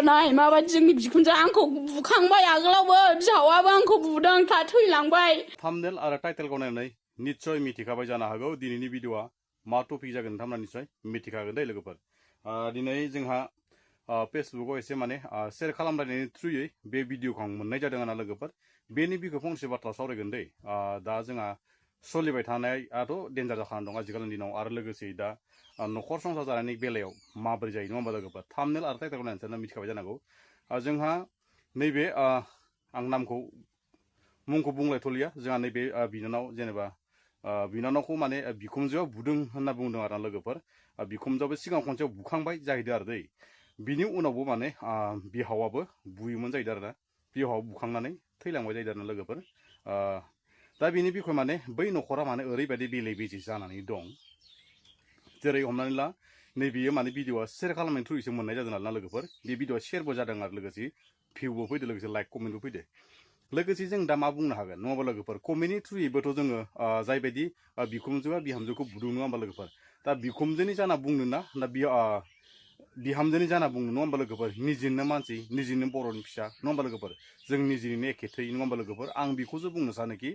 नाय माबा जोंनि बिखुनजो आंखौ बुखांबाय आगोलावबो बिहावाबो आंखौ बुदों दा थैलांबाय थाम्बनेल आरो टाइटेलखौ नायनानै निस्सय मिथिखाबाय जानो हागौ दिनैनि भिडिअआ मा टपिक जागोन नोंथांमोना निस्सय मिथिखागोन दै लोगोफोर दिनै जोंहा फेसबुकाव एसे माने शेयार खालामलायनायनि थ्रुयै बे भिडिअखौ आं मोननाय जादों आरोना लोगोफोर बेनि बिखौ फंसे बाथ्रा सावरायगोन दै दा जोंहा सोलिबाय थानायाथ' डेन्जार जाखानानै दं आजिखालिनि दिनाव आरो लोगोसे दा न'खर संसार जानायनि बेलायाव माबोरै जायो नङा होमबा लोगोफोर थाम्बनेल आरो टाइटेलखौ नायनानै मिथिखाबाय जानांगौ जोंहा नैबे आं नामखौ मुंखौ बुंलायथ'लिया जोंहा नैबे बिनानाव जेनेबा बिनानावखौ माने बिखुनजोआ बुदों होनना बुंदों आरो लोगोफोर बिखुनजोआबो सिगां खनसेयाव बुखांबाय जाहैदों आरो दै बिनि उनावबो माने बिहावाबो बुयोमोन जाहैदों आरोना बिहाव बुखांनानै थैलांबाय जाहैदों आरोना लोगोफोर दा बिनि बिखय माने बै न'खरा माने ओरैबायदि बेले बेजे जानानै दं जेरै हमनानै ला नैबेयो माने भिडिअआ शेयार खालामनायनि थ्रुयैसो मोननाय जादों आरोना लोगोफोर बे भिडिअआ शेयारबो जादों आरो लोगोसे भिउबो फैदों लोगोसे लाइक कमेन्टबो फैदों लोगोसे जों दा मा बुंनो हागोन नङा होमबा लोगोफोर कमेन्टनि थ्रुयैबोथ' जोङो जायबायदि बिखुनजोआ बिहामजोखौ बुदों नङा होमबा लोगोफोर दा बिखुनजोनि जाना बुंनो ना बिहामजोनि जाना बुंनो नङा होमबा लोगोफोर निजिनो मानसि निजिनो बर'नि फिसा नङा होमबा लोगोफोर जों निजिनो एखे थै नङा होमबा लोगोफोर आं बेखौसो बुंनो सानोखि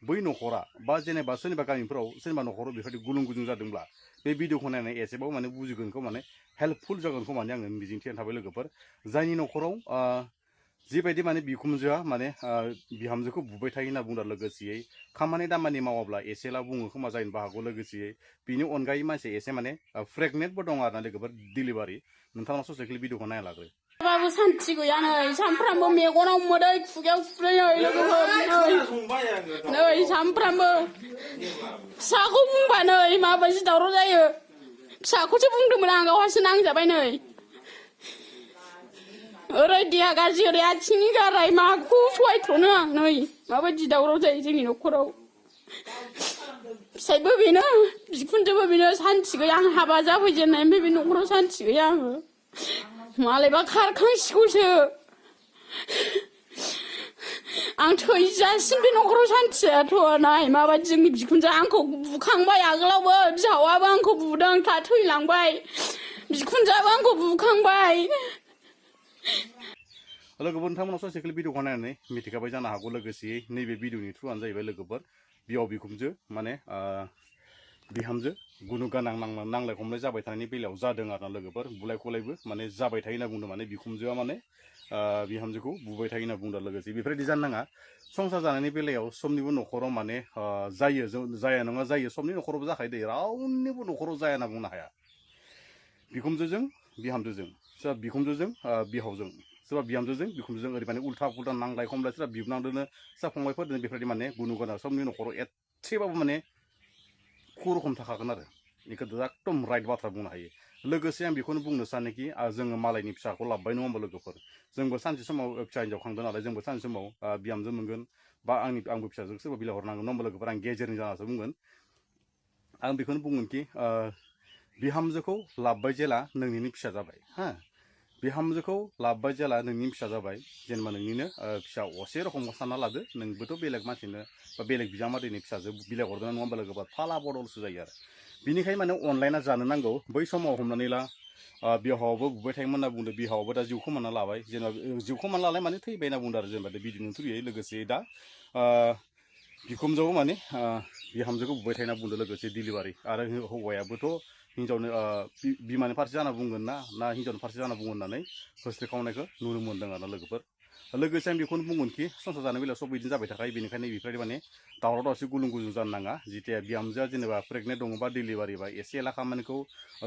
बै न'खरा बा जेनेबा सोरनिबा गामिफोराव सोरनिबा न'खराव बेबायदि गुलुं गुजुं जादोंब्ला बे भिडिअखौ नायनानै एसेबाबो माने बुजिगोनखौ माने हेल्पफुल जागोनखौ माने आङो मिजिंथिनानै थाबाय लोगोफोर जायनि न'खराव जिबायदि माने बिखुनजोआ माने बिहामजोखौ बुबाय थायो होनना बुंदों लोगोसेयै खामानि दामानि मावाब्ला एसेला बुङो खोमा जायनोबो हागौ लोगोसेयै बिनि अनगायै मानसि एसे माने प्रेगनेन्टबो दं आरोना लोगोफोर डिलिभारि नोंथाङा ससेखिलि भिडिअखौ नायना लाग्रो बाबो सान्थि गैया नै सानफ्रामबो मेगनाव मोदै खुगायाव खुदै नै लोगोफोर नै सानफ्रामबो फिसाखौ बुंबा नै माबायदि दावराव जायो फिसाखौसो बुंदोंमोन आं गावहासो नांजाबाय नै ओरै देहा गाज्रि ओरै आथिंनि गाराय माखौ सहायथ'नो आं नै माबायदि दावराव जायो जोंनि न'खराव फिसाइबो बेनो बिखुनजोबो बेनो सान्थि गैया आं हाबा जाफैजेननायनिफ्राय बे न'खराव सान्थि गैया आङो मालायबा खारखांसिगौसो आं थैजासिम बे न'खराव सान्थि जायाथ' नाय माबायदि जोंनि बिखुनजोआ आंखौ बुखांबाय आगोलावबो बिहावाबो आंखौ बुदों दा थैलांबाय बिखुनजोआबो आंखौ बुखांबाय लोगोफोर नोंथांमोना ससेखिलि भिडिअखौ नायनानै मिथिखाबाय जानो हागौ लोगोसेयै नैबे भिडिअनि थ्रुआनो जाहैबाय लोगोफोर बिहाव बिखुनजो माने बिहामजो गुनु गोनां नांलाय खमलाय जाबाय थानायनि बेलायाव जादों आरोना लोगोफोर बुलाय खुलायबो माने जाबाय थायो होनना बुंदों माने बिखुनजोआ माने बिहामजोखौ बुबाय थायो होनना बुंदों लोगोसे बेफोरबायदि जानो नाङा संसार जानायनि बेलायाव समनिबो न'खराव माने जायो जाया नङा जायो समनि न'खरावबो जाखायो दै रावनिबो न'खराव जाया होनना बुंनो हाया बिखुनजोजों बिहामजोजों सोरबा बिखुनजोजों बिहावजों सोरबा बिहामजोजों बिखुनजोजों ओरै माने उल्था पुल्था नांलाय खमलाय सोरबा बिबनांदोंनो सोरबा फंबायफोरजों बेफोरबायदि माने गुनु गोनां समनि न'खराव एसेबाबो माने खुरुखम थाखागोन आरो बेखौ एकदम राइट बाथ्रा बुंनो हायो लोगोसे आं बेखौनो बुंनो सानोखि जोङो मालायनि फिसाखौ लाबबाय नङा होमबा लोगोफोर जोंबो सानसे समाव फिसा हिन्जाव खांदों नालाय जोंबो सानसे समाव बिहामजो मोनगोन बा आंबो फिसाजों सोरबा बिलाइ हरनांगोन नङा होमबा लोगोफोर आं गेजेरनि जानासो बुंगोन आं बेखौनो बुंगोनखि बिहामजोखौ लाबबाय जेला नोंनिनो फिसा जाबाय हा बिहामजोखौ लाबबाय जेला नोंनि फिसा जाबाय जेनेबा नोंनिनो फिसा असे रखम सानना लादो नोंबोथ' बेलेग मानसिनो बा बेलेग बिजामादैनि फिसाजो बिलाइ हरदों नङा होमबा लोगोफोर फाला बदलसो जायो आरो बिनिखायनो माने अनलाइना जानो नांगौ बै समाव हमनानै ला बिहावाबो बुबाय थायोमोन होनना बुंदों बिहावाबो दा जिउ खोमाना लाबाय जेनेबा जिउ खोमाना लालाय माने थैबाय होनना बुंदों आरो जेनेबा भिडिअनि थ्रुयै लोगोसे दा बिखुनजोआबो माने बिहामजोखौ बुबाय थायो होनना बुंदों लोगोसे डिलिभारि आरो हौवायाबोथ' हिन्जावनो बिमानि फारसे जाना बुंगोन ना हिन्जावनि फारसे जाना बुंगोन होननानै होस्रिखावनायखौ नुनो मोन्दों आरो लोगोफोर लोगोसे आं बेखौनो बुंगोनखि संसार जानाय बेलायाव सब बिदिनो जाबाय थाखायो बेनिखायनो बेफोरबायदि माने दावराव दावसि गुलुं गुजुं जानो नाङा जिथिया बिहामजोआ जेनेबा प्रेगनेन्ट दङबा डिलिभारि बा एसे एला खामानिखौ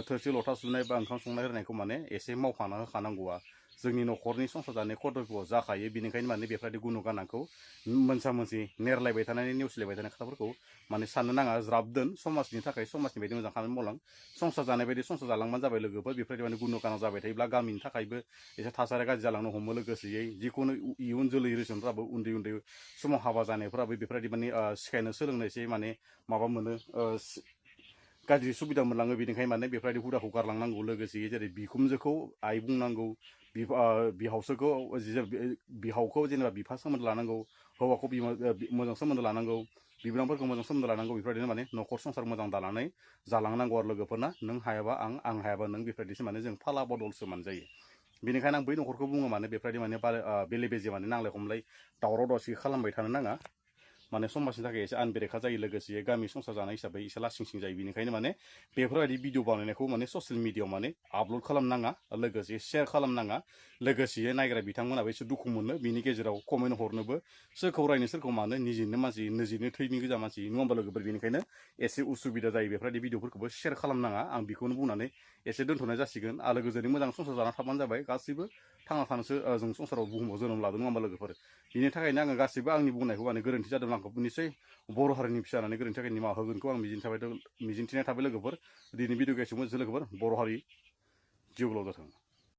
थोरसि लथा सुनाय बा ओंखाम संनाय होनायखौ माने एसे मावफाना होखानांगौआ जोंनि न'खरनि संसार जानाय कर्तब्यआव जाखायो बेनिखायनो माने बेफोरबायदि गुनु गानांखौ मोनसा मोनसि नेरलायबाय थानाय नेवसिलायबाय थानाय खोथाफोरखौ माने साननो नाङा ज्राब दोन समाजनि थाखाय समाजनि बायदि मोजां खामानि मावलां संसार जानाय बायदि संसार जालांबानो जाबाय लोगोफोर बेफोरबायदि माने गुनु गाना जाबाय थायोब्ला गामिनि थाखायबो एसे थासारिया गाज्रि जालांनो हमो लोगोसेयै जिखुनु इयुन जोलै रिसनफ्राबो उन्दै उन्दै समाव हाबा जानायफ्राबो बेफोरबायदि माने सिखायनो सोलोंनो एसे माने माबा मोनो गाज्रि सुबिदा मोनलाङो बेनिखायनो माने बेफोरबायदि हुदाखौ गारलांनांगौ लोगोसे जेरै बिखुनजोखौ आइ बुंनांगौ बिहावखौ जेनेबा बिफा सोमोन्दो लानांगौ हौवाखौ मोजां सोमोन्दो लानांगौ बिबोनांफोरखौ मोजां सोमोन्दो लानांगौ बेफोरबायदिनो माने न'खर संसार मोजां दानानै जालांनांगौ आरो लोगोफोरना नों हायाबा आं हायाबा नों बेफोरबायदिसो माने जों फाला बदलसो मोनजायो बेनिखायनो आं बै न'खरखौ बुङो माने बेफोरबायदि माने बेले बेजे माने नांलाय खमलाय दावराव दावसि खालामबाय थानो नाङा माने समाजनि थाखाय एसे आनबेरेखा जायो लोगोसे गामि संसार जानाय हिसाबै एसे लासिं सिं जायो बेनिखायनो माने बेफोरबायदि भिडिअ बानायनायखौ माने ससियेल मिडियाआव माने आपल'ड खालामनाङा लोगोसे शेयार खालामनाङा लोगोसे नायग्रा बिथांमोनाबो एसे दुखु मोनो बिनि गेजेराव कमेन्ट हरनोबो सोरखौ रायनो सोरखौ मानो निजिनो मानसि निजिनो थैनि गोजा मानसि नङा होमबा लोगोफोर बेनिखायनो एसे उसुबिदा जायो बेफोरबायदि भिडिअफोरखौबो शेयार खालामनाङा आं बेखौनो बुंनानै एसे दोनथ'नाय जासिगोन आलो गोजोनै मोजां संसार जाना थाबानो जाबाय गासैबो थांना थानोसो जों संसाराव बुहुमाव जोनोम लादों नङा होमबा लोगोफोर बिनि थाखायनो आङो गासैबो आंनि बुंनायखौ माने गोरोन्थि जादों आंखौ निसय बर' हारिनि फिसा होननानै गोरोन्थि थाखाय निमाहा होगोनखौ आं मिजिंथिनाय थाबाय लोगोफोर दिनै भिडिअ गेसआव मोनसे लोगोफोर बर' हारि जिउ गोलाव जाथों